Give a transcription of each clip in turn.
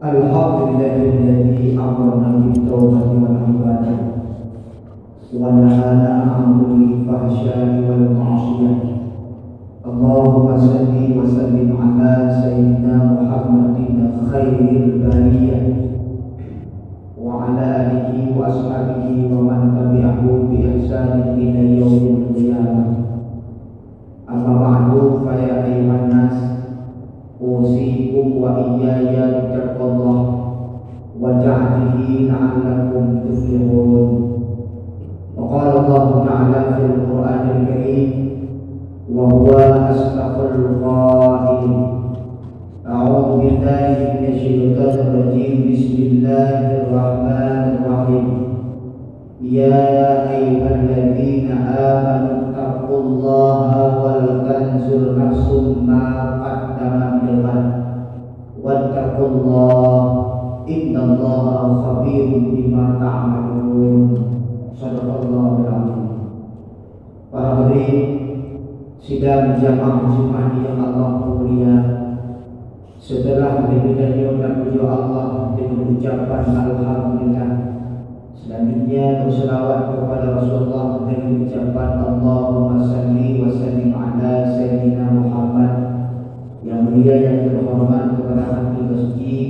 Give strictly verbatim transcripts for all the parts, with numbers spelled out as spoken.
الحمد لله الذي أمرنا بالتوبة والعبادة ونهانا عن كل الفحشاء والمعصية. اللهم صل وسلم على سيدنا محمد خير البرية وعلى آله وأصحابه ومن تبعهم بإحسان إلى يوم القيامة. أما بعد، فيا أيها الناس، أوصيكم وإياي بتقوى الله وطاعته لعلكم تفلحون. وقال الله تعالى في القرآن الكريم، وهو أصدق القائلين: أعوذ بالله من الشيطان الرجيم. بسم الله الرحمن الرحيم. يا أيها الذين آمنوا اتقوا الله ولتنظر نفس ما قدمت لغد واتقوا الله إن الله خبير بما تعملون. صدق الله العظيم. Para hadirin sidang jamaah Jumat yang Allah mulia, setelah geutanyoe tapujoe Allah dengan ucapan alhamdulillah, selanjutnya berselawat kepada Rasulullah dengan ucapan Allahumma salli wa sallim ala sayyidina Muhammad. Yang mulia, yang terhormat, kepada Khatib Masjid,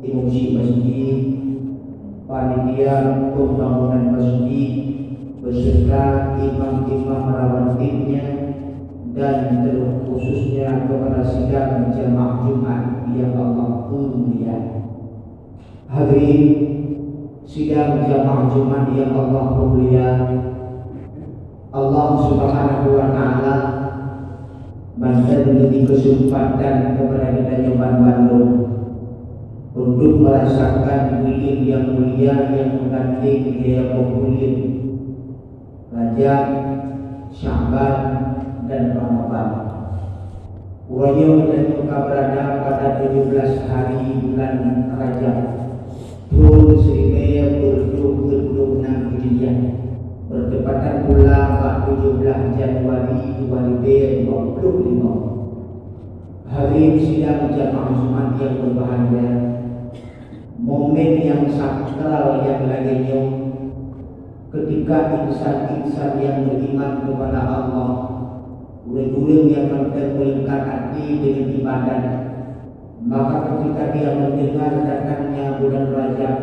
Imum Syik Masjid, panitia pembangunan masjid, beserta imam-imam rawatibnya, dan terkhususnya kepada sidang jamaah Jumat yang Allah mulia. Hadirin sidang jamaah Jumat yang Allah mulia, Allah Subhanahu wa Ta'ala mantong geubri keuseumpatan keupada geutanyoe banmandum untuk merasakan buleuen nyang mulia nyang meugandeng lhèe boh buleuen, Rajab, Sya'ban, dan Ramadhan. Uroe nyoe geutanyoe ka beurada pada tujoh blaih hari bulan Rajab, thôn siribèe peuet reutôh peuet plôh nam Hijriah, beurtepatan pula bak tujoh blaih Januari dua ribèe dua plôh limong. Hadirin sidang jamaah Jumat nyang beubahgia, momen nyang sakral nyang lagèe nyoe, keutika insan-insan nyang beuiman keupada Allah, ureueng-ureueng nyang mantong meuleukat até deungon ibadat, maka keutika dia mendengar datangnya bulan Rajab,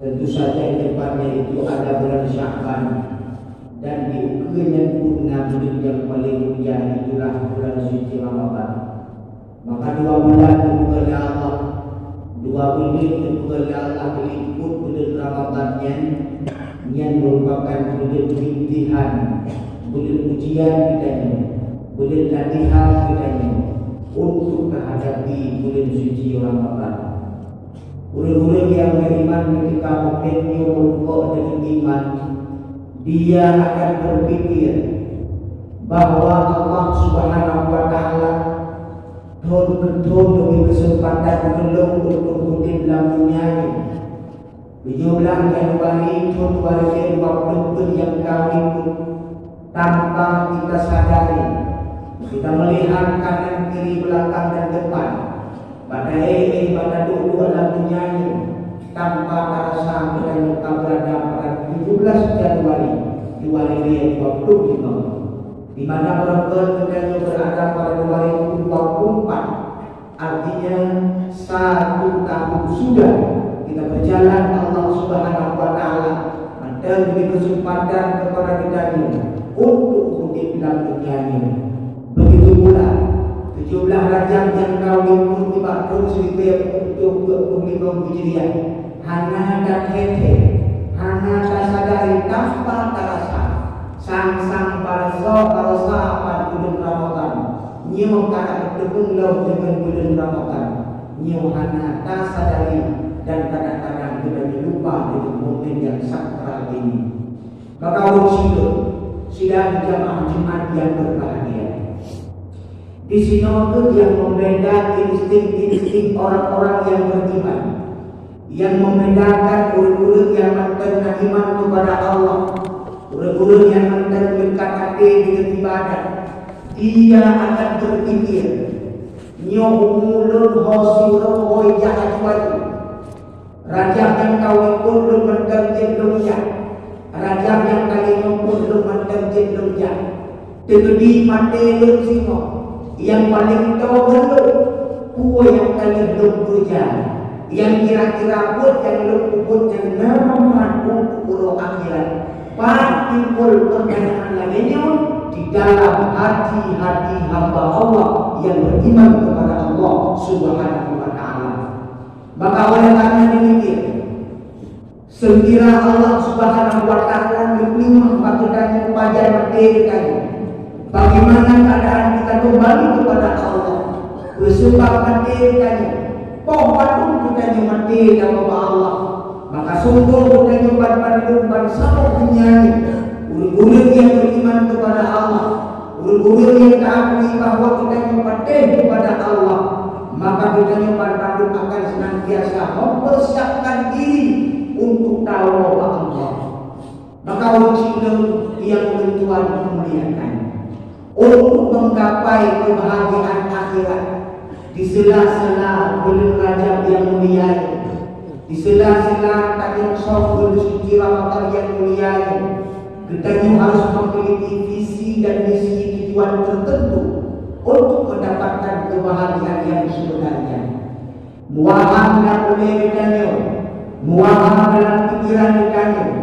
tentu saja di depannya itu ada bulan Sya'ban, dan di ukeue nyan pun na buleuen nyang paleng mulia, itulah bulan suci Ramadhan. Maka dua bulan geupeugah lé Allah, dua buleuen geupeugah lé Allah diliput buleuen Ramadhan nyan, nyan meurupakan buleuen imtihan, buleuen ujian geutanyoe, buleuen latihan geutanyoe untuk menghadapi buleuen suci Ramadhan. Ureueng-ureueng nyang beriman keutika momen nyoe meurumpok deungon iman, dia akan berpikir bahwa Allah Subhanahu wa Ta'ala thôn keu thôn geubri keuseumpatan keu lôn untuk udeb lam donya nyoe. Tujoh blaih Januari thôn dua ribèe dua plôh peuet nyang ka u likôt, tanpa kita sadari, kita melihat kanan, kiri, belakang, dan depan, bak taék-ék, bak taduek-duek lam donya nyoe, tanpa tarasa geutanyoe ka beurada pada tujoh blaih Januari dua ribèe dua plôh limong. Di mana barangkali geutanyoe beurada pada dua ribu dua puluh empat, artinya satu tahun sudah kita berjalan, Allah Subhanahu wa Ta'ala mantong geubri keuseumpatan keupada geutanyoe untuk udeb lam donya nyoe. Begitu pula tujoh blaih Rajab nyang ka u likôt nibak thôn siribèe peuet reutôh peuet plôh limong Hijriah, hana tathèe-thèe, hana tasadari tanpa tarasa. Sang-sang baroesa-baroesa pat buleuen Ramadhan, nyoe ka na geuteupeue lom deungon buleuen Ramadhan, nyoe hana tasadari dan kadang-kadang geutanyoe lupa deungon momen nyang sakral ini. Maka ulôn sidroe, sidang jamaah Jumat nyang berbahagia, disinoe kheueh nyang membeda insting-insting orang-orang nyang beriman, nyang membedakan ureueng-ureueng nyang mantong na iman keupada Allah, ureueng-ureueng nyang mantong leukat até deungon ibadat. Dia akan berpikir, Nyoe umu lôn ho sidroe ho ijak aju-aju. Rajab nyang ka likot lôn mantong jeuet lôn jak. Rajab nyang ka lheueh nyoe pun lôn mantong jeuet lôn jak. Teukeudi maté lôn singoh, nyang paleng toe ngon lôn, peue nyang ka lheueh lôn keureuja, nyang kira-kira buet nyang lôn peubuet nyan na manfaat untuk uroe akhirat. Pat timbul peurtanyaan lagée nyoe di dalam hati-hati hamba Allah nyang beriman kepada Allah Subhanahu wa Ta'ala. Maka oleh karena demikian, seukira Allah Subhanahu wa Ta'ala geupeuleumah bak geutanyoe pajan maté geutanyoe, bagaimana keadaan kita kembali kepada Allah? Peue sabab maté geutanyoe? Poh padum geutanyoe maté lam bak Allah? Maka sunggoh geutanyoe ban bandum bansaboh donya nyoe, ureuëng-ureuëng nyang beriman kepada Allah, ureuëng-ureuëng nyang taakui bahwa geutanyoe patéh kepada Allah, maka geutanyoe ban bandum akan senantiasa mempersiapkan diri untuk tawoe bak Allah. Maka ureuëng syedara nyang ulôn tuan muliakan, untuk menggapai kebahagiaan akhirat, di sela-sela buleuen Rajab nyang mulia nyoe, di sela-sela tanyong song buleuen suci Ramadan nyang mulia nyoe, geutanyoe harus memiliki visi dan misi tujuan tertentu untuk mendapatkan kebahagiaan yang sebenarnya. Meuwaham lam ulée geutanyoe, meuwaham dalam pikeran geutanyoe,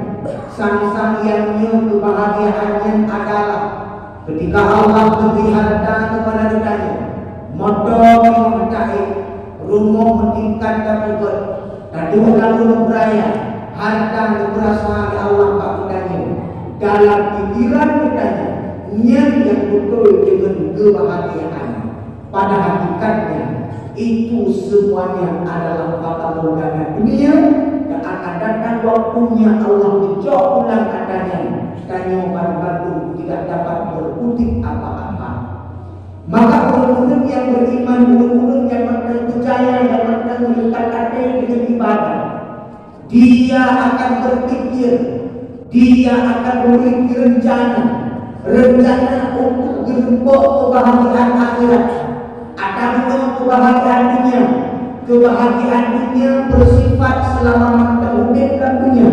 sang-sang nyang nyoe keubahgiaan nyan adalah keutika Allah geubri hareuta keupada geutanyoe, moto meutakét, rumoh meutingkat tapeugét, taduek lam rumoh beuraya, hareuta geupeurasa lé Allah bak geutanyoe. Dalam pikeran geutanyoe, nyan nyang beutôi deungon keubahgiaan. Pada hakikatnya, itu semuanya adalah fata morgana dunia yang akan datang waktunya Allah geucok pulang atra nyan, tanyoe banmandum tidak dapat berkutik apa-apa. Maka ureuëng-ureuëng nyang beriman, ureuëng-ureuëng nyang mantong peucaya, nyang mantong meulekat até deungon ibadah, dia akan berpikir, dia akan memiliki rencana, rencana untuk geurumpok kebahagiaan akhirat. Atawa kebahagiaan dunia, kebahagiaan dunia bersifat selama mantong udeb lam dunia.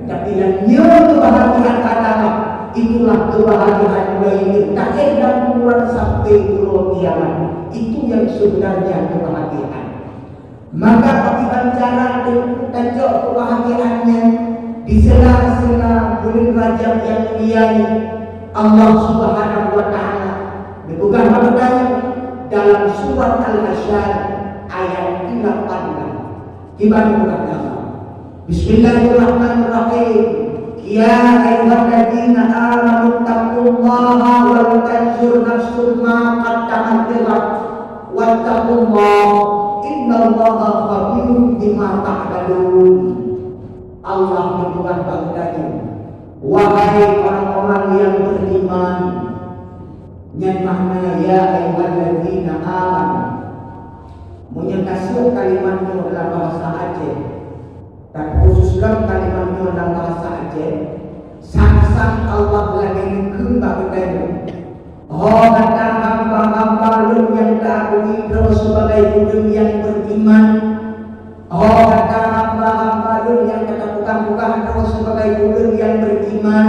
Tapi nyang nyoe kebahagiaan adalah, itulah kebahagiaan mulai dari lahir dan kuburan sampai uroe kiamat. Itu yang sebenarnya kebahagiaan. Maka pakriban cara teungku tacok keubahgiaan nyan di sela-sela buleuen Rajab nyang mulia nyoe? Allah Subhanahu wa Ta'ala geupeugah bak geutanyoe dalam surat Al-Hasyr ayat tiga puluh enam. Kiban geupeugah Allah, Bismillahirrahmanirrahim. Ya ayyuhalladzina amanu taqullaha wal tanzur nafsum ma qaddamat lighad. Wattaqullah, innallaha khabirun bima ta'malun. Allah geupeugah bak geutanyoe, wahai orang-orang yang beriman, nyan makna ya ayyuhalladzina amanu. Meunyoe taseuek kalimat nyoe dalam bahasa Aceh, dan khusus dalam kalimat nyoe dalam bahasa Aceh, sang-sang Allah lagée neukheun bak geutanyoe, ho gata hamba-hamba Lôn nyang taakui droe sibagai ureuëng nyang beriman. Ho gata hamba-hamba Lôn nyang tapeugah-peugah droe sibagai ureuëng nyang beriman.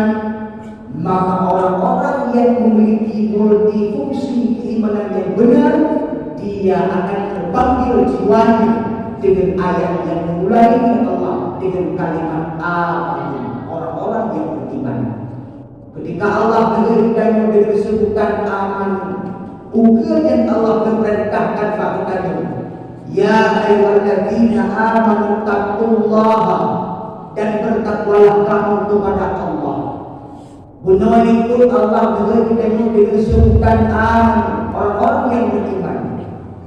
Maka orang-orang yang memiliki multifungsi keimanan yang benar, dia akan terpanggil jiwanya dengan ayat yang dimulai oleh Allah dengan kalimat amanu, orang-orang yang beriman. Ketika Allah geuheueh geutanyoe deungon seubutan amanu, ukeue nyan Allah geupeurintahkan bak geutanyoe, "Ya ayyuhalladzina amanu taqullaha," dan bertakwalah kamu kepada Allah. Bunoe likot Allah geuheueh geutanyoe deungon seubutan amanu, orang-orang yang beriman.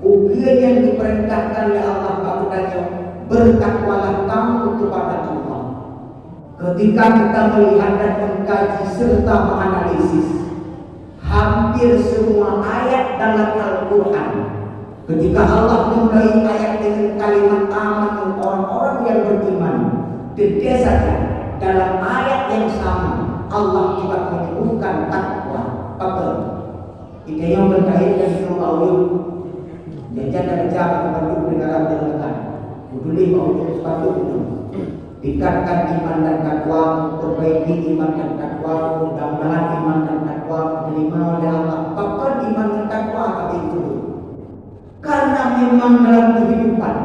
Ukeue nyan geupeurintahkan lé Allah bak geutanyoe, "Bertakwalah kamu kepada Allah." Ketika kita melihat dan mengkaji serta menganalisis hampir semua ayat dalam Al-Quran, ketika Allah memulai ayat dengan kalimat amanu, orang-orang yang beriman, tentu saja dalam ayat yang sama Allah juga menyebutkan takwa. Apa? Kita yang berkait dengan Allah. Jangan ada cara untuk negara mendengarkan. Peduli mau untuk sepatu itu. Tingkatkan iman dan takwa, perbaiki iman dan takwa, mudah-mudahan iman dan takwa diterima oleh Allah. Bahkan iman dan takwa tapi itu. Karena memang dalam kehidupan,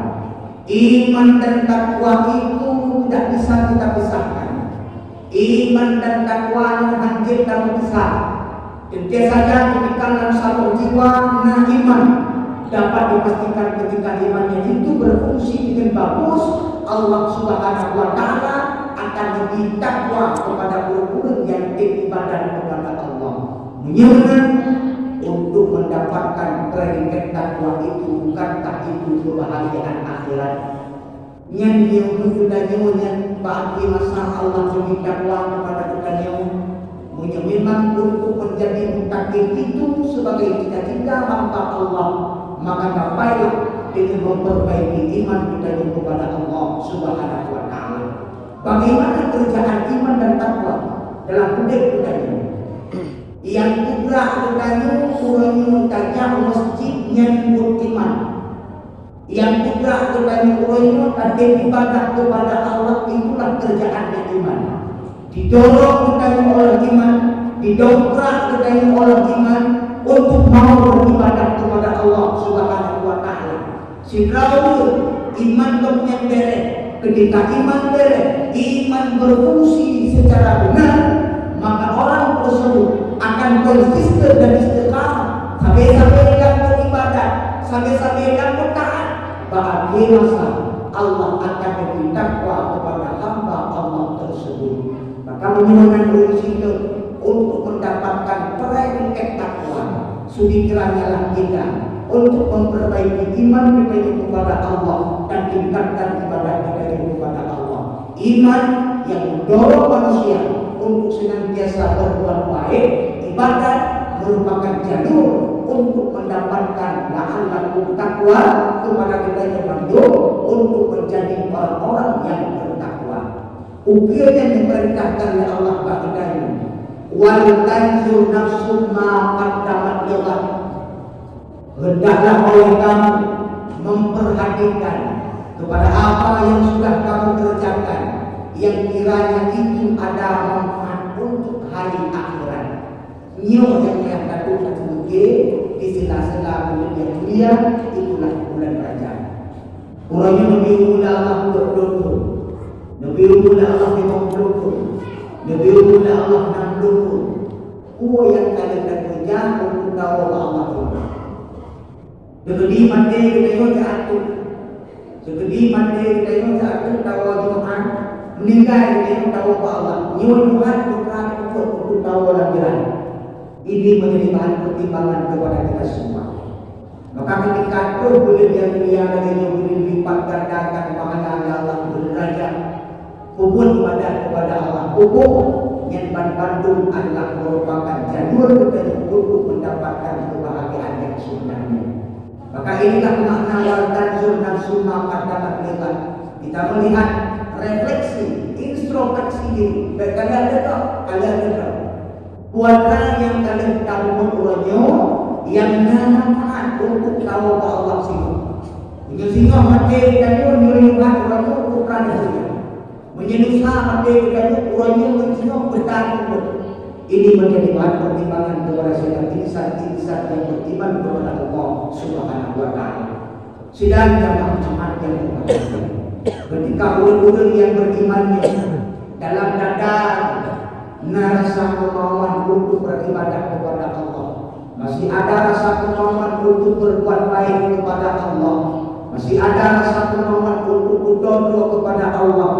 iman dan takwa itu tidak bisa kita pisahkan. Iman dan takwa nyan hanjeuet tapisah. Tentu saja ketika lam saboh jiwa na iman, dapat dipastikan ketika iman nyan itu berfungsi dengan bagus, Allah Subhanahu wa Ta'ala akan memberi takwa kepada ureuëng-ureuëng yang beribadah kepada Allah. Meunyoe meunan, untuk mendapatkan predikat takwa itu, bukankah itu kebahagiaan akhirat? Nyan nyoe geutanyoe nyan bak akhé masa Allah bri takwa kepada geutanyoe. Meunyoe memang untuk menjadi mutakin itu sebagai cita-cita hamba Allah, maka tapailah dengan memperbaiki iman geutanyoe kepada Allah Subhanahu wa Ta'ala. Bagaimana kerjaan iman dan takwa dalam udeb geutanyoe? Nyang peugrak geutanyoe uroe nyoe tajak meuseujid nyan buet iman. Nyang peugrak geutanyoe uroe nyoe tajak ibadah kepada Allah, itulah kerjaan nyang iman. Didorong geutanyoe oleh iman, didongkrak geutanyoe oleh iman untuk mau beribadah kepada Allah Subhanahu wa Ta'ala. Sidroe ureuëng iman gobnyan bèrèh. Ketika iman bèrèh, iman berfungsi secara benar, maka orang tersebut akan konsisten dan istiqamah, sabe-sabe dalam beribadat, sabe-sabe dalam taat. Bak akhé masa, Allah akan memberi takwa kepada hamba Allah tersebut. Maka meunyoe ureuëng sinoe untuk mendapatkan predikat takwa, sudi kiranya lah kita untuk memperbaiki iman kita kepada Allah dan tingkatkan ibadah kita kepada Allah. Iman yang mendorong manusia untuk senantiasa berbuat baik, ibadat merupakan jalur untuk mendapatkan la'allakum takwa kepada kita yang mandum untuk menjadi orang-orang yang bertakwa. Ukeue nyang dipeurintahkan lé Allah bak geutanyoe, "Wal tanzur nafsum ma qaddamat lighad." Hendaklah oleh kamu memperhatikan kepada apa yang sudah kamu kerjakan, yang kiranya itu ada manfaat untuk hari akhirat. Nyoe nyang payah tapeugah di sela-sela buleuen nyang mulia, itulah bulan Rajab. Uroe nyoe neubi umu lé Allah dua puluh thon. Neubi umu lé Allah lima puluh thon. Neubi umu lé Allah enam puluh thon. Peue nyang ka lheueh takeureuja untuk tawoe bak Allah Taala? Seukedi maté geutanyoe siat teuk. Seukedi maté geutanyoe siat teuk tawoe Jumat. Meuninggai geutanyoe tawoe bak Allah. Nyoe Jumat bukan untuk, untuk tawoe lam jeurat. Ini menjadi bahan pertimbangan kepada kita semua. Maka ketika troh buleuen nyang mulia lagée nyoe, buleuen lipat gandakan pahala lé Allah, buleuen Rajab, peubuet ibadat kepada Allah, peubuet nyan banmandum adalah merupakan jalur geutanyoe untuk mendapatkan kebahagiaan yang sebenarnya. Maka inilah makna wal tanzur nafsum ma qaddamat lighad. Kita melihat refleksi, introspeksi diri. Baik, kalian dengar, kalian dengar. Peue nyang ka lheueh tabuet uroe nyoe nyang na manfaat untuk tawoe bak Allah singoh. Meunyoe singoh maté geutanyoe, nyoe Jumat uroe nyoe, peue nyang Meunyoe lusa maté geutanyoe, uroe nyoe ngon singoh beutanyoe. Ini menjadi bahan pertimbangan kepada setiap insan-insan yang beriman kepada Allah Subhanahu wa Ta'ala. Sidang jamaah Jumat yang terhormat, ketika ureuëng-ureuëng yang beriman nyan dalam dada na rasa kemauan untuk beribadah kepada Allah, masih ada rasa kemauan untuk berbuat baik kepada Allah, masih ada rasa kemauan untuk beutôi droe kepada Allah,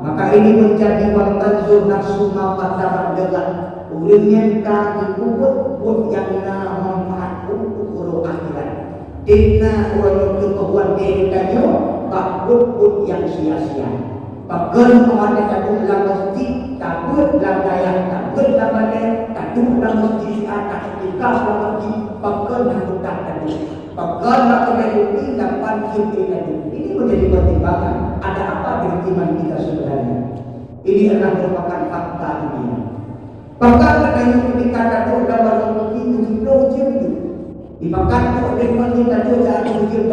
maka ini menjadi wal tanzur nafsum ma qaddamat lighad. Ureuëng nyang ka geupeubuet buet nyang na manfaat untuk uroe akhirat. Dikna uroe nyoe keu peubuet deh geutanyoe bak buet-buet nyang sia-sia. Pakon meuaté taduek lam masjid, taduek lam dayah, taduek lam balée, taduek lam masjid, taiktikaf lam masjid, pakon hana taduek. Pakon bak keuneuk duek lapan jeuem taduek. Ini menjadi pertimbangan. Ada apa dengan iman kita sebenarnya? Ini adalah merupakan fakta dunia. Bahkan katanya ketika taduek lam warong kopi tujuh puluh jeuem tu, dipakat tu oleh meunan taduek lam tujuh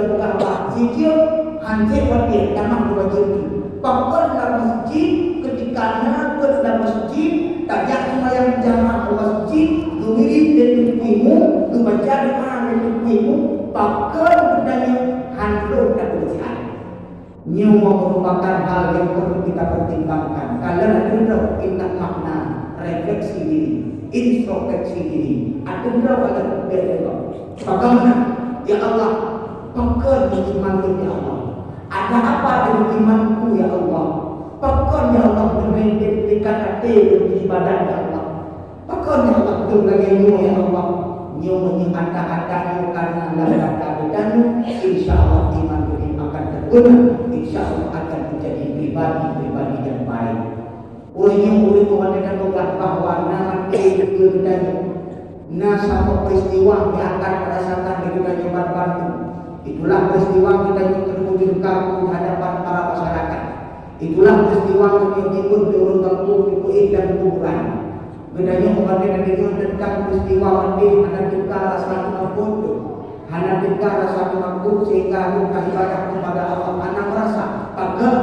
Pakon geutanyoe han lôn tapeugeusiat. Nyoe merupakan hal yang perlu kita pertimbangkan. Kalau ada droe intat makna refleksi diri, introspeksi diri, ada droe ada bagaimana? Ya Allah, pakon iman lôn ya Allah? Ada apa dengan imanku ya Allah? Pakon ya Allah, demi dekat hati ibadat ya Allah? Pakon ya Allah, dong lagèe nyoe ya Allah? Nyoe meunyoe ata-ata nyoe kana lam data geutanyoe, insya Allah iman geutanyoe akan teupeuna, insya Allah akan menjadi pribadi-pribadi yang baik. Ureueng nyoe ureueng Tuhan geutanyoe peugah bahwa na maté keu geutanyoe, na saboh peristiwa nyang akan tarasakan lé geutanyoe banmandum. Itulah peristiwa geutanyoe teubujur kaku di hadapan para masyarakat. Itulah peristiwa nyang timbul di ureueng gampông di Kuwait dan kuburan. Geutanyoe umat Nabi nyoe teuntang peristiwa maté hana teuka rasa teumakot, hana teuka rasa teumakot sehingga rôh ka ibadah kepada Allah hana merasa. Pakon?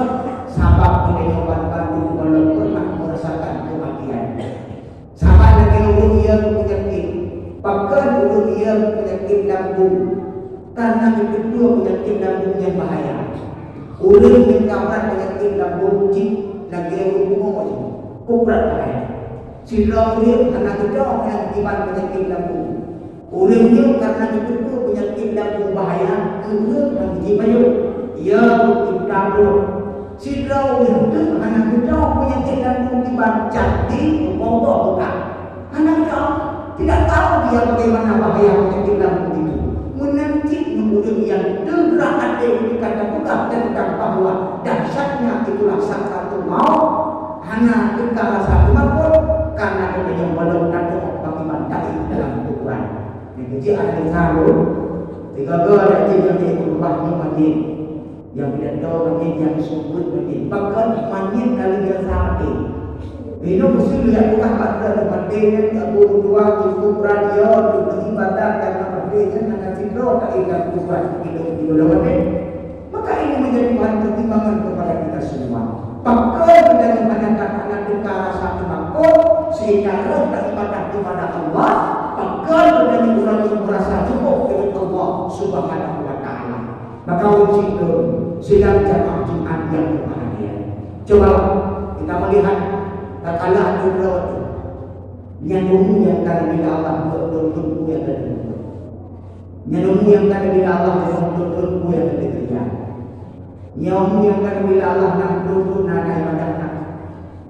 Sabab geutanyoe ban-, bandum gohlom pernah merasakan kematian. Saban lagèe ureueng nyang peunyakét. Pakon ureueng nyang peunyakét lambung? Karena geupeuteupeue peunyakét lambung nyang bahaya. Ureueng nyang ka brat peunyakét lambung cit lagèe ureueng bumoe nyoe. Peue brat bahaya. Sidroe ureueng hana geudong nyang jiban peunyakét lambung. Ureueng nyoe karena geupeuteupeue peunyakét lambung bahaya, ureueng nyang jibayeue. Ya, beutôi. Sidroe ureueng teuk hana geudong peunyakét lambung kiban, jadi meubogoh peugah. Hana geudong, tidak tahu dia bagaimana bahaya peunyakét lambung itu. Meunan cit ngon ureueng nyang teugrah até ketika tapeugah teuntang bahwa dahsyatnya itulah sakratul maut, hana teuka rasa teumakot, karena geutanyoe gohlom taduek pakriban taék dalam kuburan. Nyang keujiek ada desya lôn, sigoe-goe ada jih nyang jipeugah nyoe manyét. Nyang pidato manyét, nyang seumeubeuet manyét. Pakon manyét ka lheueh biasa maté. Inong seuliak peugah bak droe maté nyan, Abu Ridwan, cukup brat, ya, untuk ibadat karena maté nyan hana sidroe ka ingat kuburan, hidup di dalam maté. Maka ini menjadi bahan pertimbangan kepada kita semua. Pakon geutanyoe hana teuka rasa teumakot sehingga rôh taibadah kepada Allah? Pakon geutanyoe ureueng nyang merasa cukup dengan Allah Subhanahu wa Ta'ala? Maka ureueng syiek lôn, sidang jamaah Jumat yang berbahagia. Coba kita melihat, tatkala ada droe nyan umu nyang ka geubri Allah dua puluh thon, peue nyang ka geubri. Nyan umu nyang ka geubri Allah lima puluh thon, peue nyang ka geubri. Nyan umu nyang ka geubri Allah enam puluh thon, na ibadah na.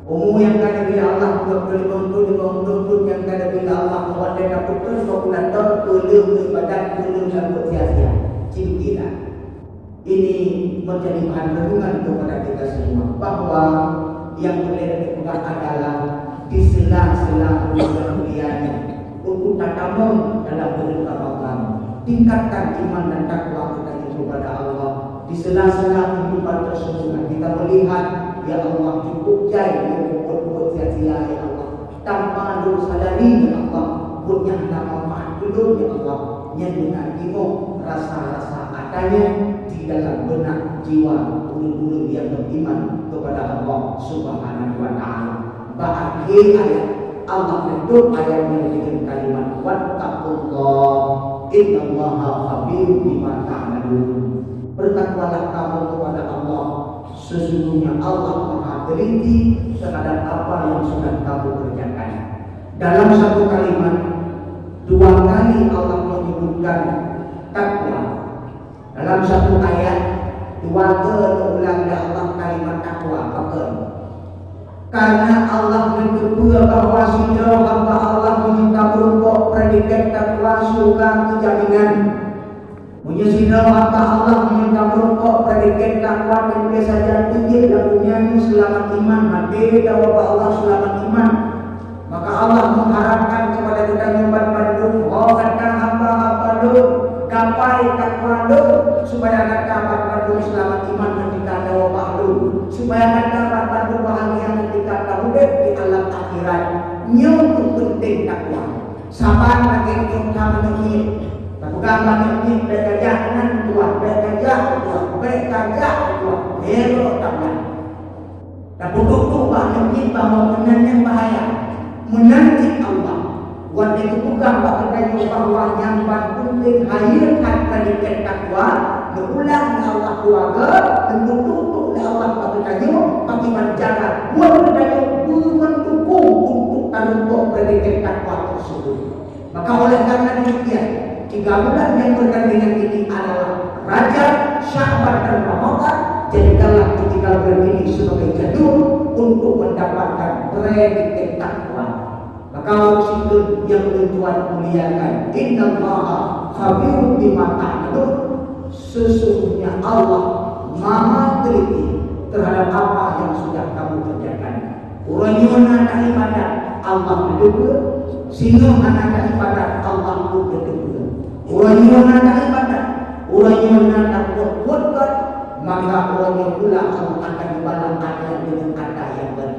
Umu nyang ka geubri Allah dua puluh lima thon, lima puluh thon nyang ka geubri Allah, watèe ka putôh dua puluh thon, peuleueh ibadat, peuleueh lakukan sia-sia. Cit kira. Ini menjadi bahan renungan kepada kita semua, bahwa yang boleh dipeugah adalah di sela-sela bulan mulia nyoe, untuk tatamong dalam bulan Ramadan, tingkatkan iman dan takwa kita kepada Allah. Di sela-sela kehidupan tersebut, kita melihat, ya Allah, cukup jai buet-buet sia-sia, ya Allah. Tanpa lôn sadari, ya Allah, buet nyan hana manfaat keu lôn, ya Allah. Nyan meunan timoh rasa-rasa ata nyan di dalam beunak jiwa ureueng-ureueng nyang beriman kepada Allah Subhanahu wa Ta'ala. Bak akhé ayat, Allah tutup ayat nyan dengan kalimat, "Wattaqullah, innallaha khabirum bima ta'malun." Bertakwalah kamu kepada Allah, sesungguhnya Allah Maha Teliti terhadap apa yang sudah kamu kerjakan. Dalam satu kalimat, dua kali Allah menyebutkan takwa. Dalam satu ayat, dua kali diulang oleh Allah kalimat takwa. Pakon? Karena Allah geuteupeue bahwa sidroe hamba Allah meunyoe ka meurumpok predikat takwa, syurga keu jaminan. Meunyoe sidroe hamba Allah meunyoe ka meurumpok predikat takwa, teuntèe saja teujeuet lam donya nyoe seulamat iman, maté tawoe bak Allah seulamat iman. Maka Allah mengharapkan kepada geutanyoe banmandum, "Ho gata hamba-hamba Lôn, gapai takwa Lôn, supaya gata banmandum seulamat iman ketika tawoe bak Lôn, supaya gata banmandum bahagia ketika taudép di alam akhirat." Nyoe keuh peunteng takwa. Saban lagèe nyoe ka meunyoe, tapeugah bak nyoe, "Bèk kajak nan tuan, bèk kajak tuan, bèk kajak tuan." Hero tapeugah. Tapeuduek-duek bak nyoe bahwa meunan nyan bahaya. Meunan cit Allah. Watèe geupeugah Peugah bak geutanyoe bahwa nyang ban peunteng hayeue that predikat takwa, neuulang lé Allah dua keu, neutuntut lé Allah bak geutanyoe pakriban cara buet geutanyoe beumeudukong untuk taneupok predikat takwa tersebut. Maka oleh karena demikian, tiga bulan yang bergandengan ini adalah Rajab, Sya'ban, dan Ramadan. Jadikanlah ketiga bulan ini sebagai jalur untuk mendapatkan predikat takwa. Maka ureueng syiek nyang ulôn tuan muliakan, "Innallaha khabirun bima ta'malun." Sesungguhnya Allah Maha Teliti terhadap apa yang sudah kamu kerjakan. Uroe nyoe na taibadat, Allah teudeungoe. Singoh hana taibadat, Allah pun teudeungoe. Uroe nyoe na taibadat, uroe nyoe na tabuet-buet gét, maka uroe nyoe pula Allah akan geubalah ata nyang deungon ata nyang gét.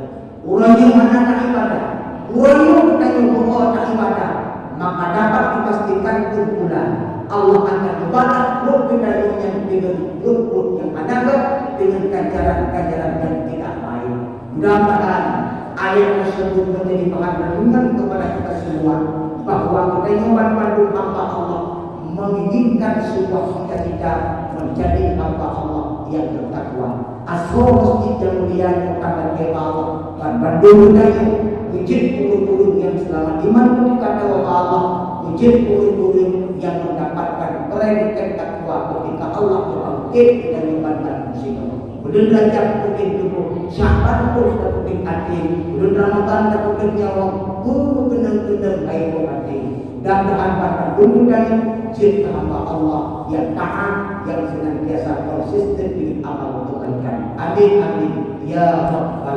Uroe nyoe hana taibadat, uroe nyoe geutanyoe beuo taibadat, maka dapat dipastikan keumpulan Allah akan geubalah buet geutanyoe nyang deungon buet-buet nyang hana gét deungon ganjaran-ganjaran nyang tidak baik. Mudah-mudahan ayat tersebut menjadi bahan renungan kepada kita semua, bahwa geutanyoe banmandum hamba Allah menginginkan sebuah cita-cita menjadi hamba Allah yang bertakwa. Asoe meuseujid nyang mulia nyang ka geutanyoe ban bandum geutanyoe, beujeuet ureueng-ureueng nyang seulamat iman ketika tawoe bak Allah, beujeuet ureueng-ureueng nyang mendapatkan predikat takwa ketika Allah geubangkét geutanyoe ban bandum sinoe. Buleuen Rajab peuting tuboh, Sya'ban pun tapeuting até, buleuen Ramadan tapeuting nyawöng, peue keunong-keunong hai boh até. Mudah-mudahan bak bandum geutanyoe jeuet keu hamba Allah nyang taat, nyang senantiasa konsisten deungon amal kebaikan. Amin, amin, ya rabbal